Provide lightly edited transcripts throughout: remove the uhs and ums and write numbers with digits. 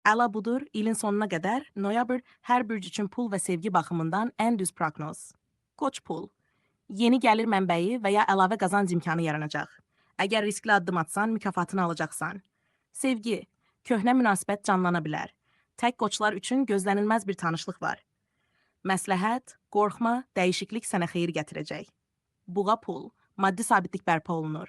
Əla budur, ilin sonuna qədər noyabr hər bürc üçün pul və sevgi baxımından ən düz proqnoz. Qoç pul. Yeni gəlir mənbəyi və ya əlavə qazanc imkanı yaranacaq. Əgər riskli addım atsan, mükafatını alacaqsan. Sevgi. Köhnə münasibət canlana bilər. Tək qoçlar üçün gözlənilməz bir tanışlıq var. Məsləhət, qorxma, dəyişiklik sənə xeyir gətirəcək. Buğa pul, maddi sabitlik bərpa olunur.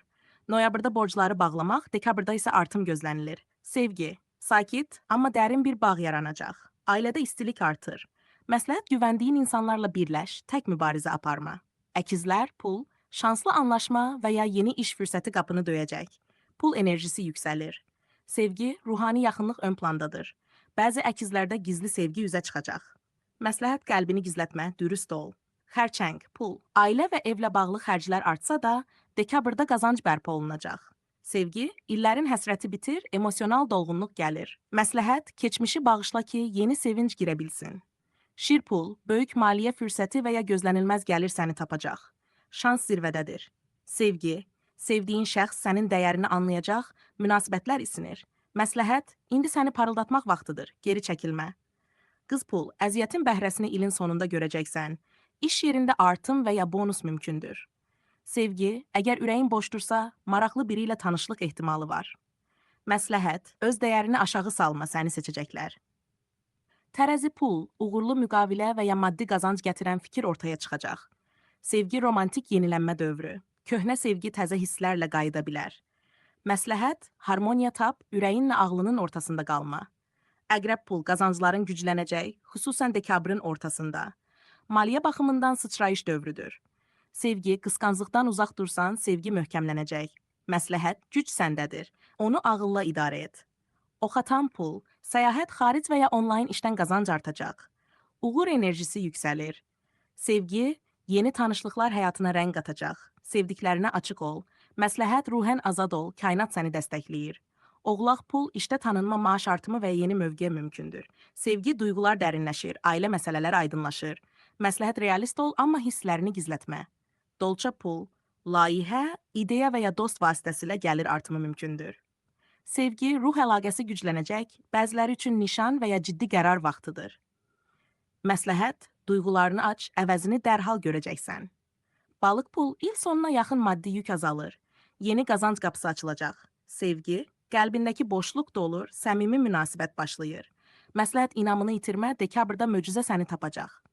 Noyabrda borcları bağlamaq, dekabrda isə artım gözlənilir. Sevgi, sakit, amma dərin bir bağ yaranacaq. Ailədə istilik artır. Məsləhət güvəndiyin insanlarla birləş, tək mübarizə aparma. Əkizlər, pul, şanslı anlaşma və ya yeni iş fürsəti qapını döyəcək. Pul enerjisi yüksəlir. Sevgi, ruhani yaxınlıq ön plandadır. Bəzi əkizlərdə gizli sevgi üzə çıxacaq. Məsləhət qəlbini gizlətmə, dürüst ol. Xərçəng, pul, ailə və evlə bağlı xərclər artsa da, dekabrda qazanc bərpa olunacaq. Sevgi, illərin həsrəti bitir, emosional dolğunluq gəlir. Məsləhət, keçmişi bağışla ki, yeni sevinc girə bilsin. Şir pul, böyük maliyyə fürsəti və ya gözlənilməz gəlir səni tapacaq. Şans zirvədədir. Sevgi, sevdiyin şəxs sənin dəyərini anlayacaq, münasibətlər isinir. Məsləhət, indi səni parıldatmaq vaxtıdır, geri çəkilmə. Qız pul, əziyyətin bəhrəsini ilin sonunda görəcəksən. İş yerində artım və ya bonus mümkündür. Sevgi, əgər ürəyin boşdursa, maraqlı biri ilə tanışlıq ehtimalı var. Məsləhət, öz dəyərini aşağı salma, səni seçəcəklər. Tərəzi pul, uğurlu müqavilə və ya maddi qazanc gətirən fikir ortaya çıxacaq. Sevgi romantik yenilənmə dövrü. Köhnə sevgi təzə hisslərlə qayıda bilər. Məsləhət, harmoniya tap, ürəyinlə ağlının ortasında qalma. Əqrəb pul qazancların güclənəcək, xüsusən dekabrın ortasında. Maliyyə baxımından sıçrayış dövrüdür. Sevgi, qısqanclıqdan uzaq dursan, sevgi möhkəmlənəcək. Məsləhət, güc səndədir. Onu ağılla idarə et. Oxatan pul, səyahət xaric və ya onlayn işdən qazanc artacaq. Uğur enerjisi yüksəlir. Sevgi, yeni tanışlıqlar həyatına rəng qatacaq. Sevdiklərinə açıq ol. Məsləhət, ruhən azad ol, kainat səni dəstəkləyir. Oğlaq pul, işdə tanınma, maaş artımı və yeni mövqe mümkündür. Sevgi, duyğular dərinləşir, ailə məsələləri aydınlaşır. Məsləhət realist ol, amma hisslərini gizlətmə. Dolça pul, layihə, ideya və ya dost vasitəsilə gəlir artımı mümkündür. Sevgi, ruh əlaqəsi güclənəcək, bəziləri üçün nişan və ya ciddi qərar vaxtıdır. Məsləhət, duyğularını aç, əvəzini dərhal görəcəksən. Balıq pul, il sonuna yaxın maddi yük azalır. Yeni qazanc qapısı açılacaq. Sevgi, qəlbindəki boşluq dolur, səmimi münasibət başlayır. Məsləhət inamını itirmə, dekabrda möcüzə səni tapacaq.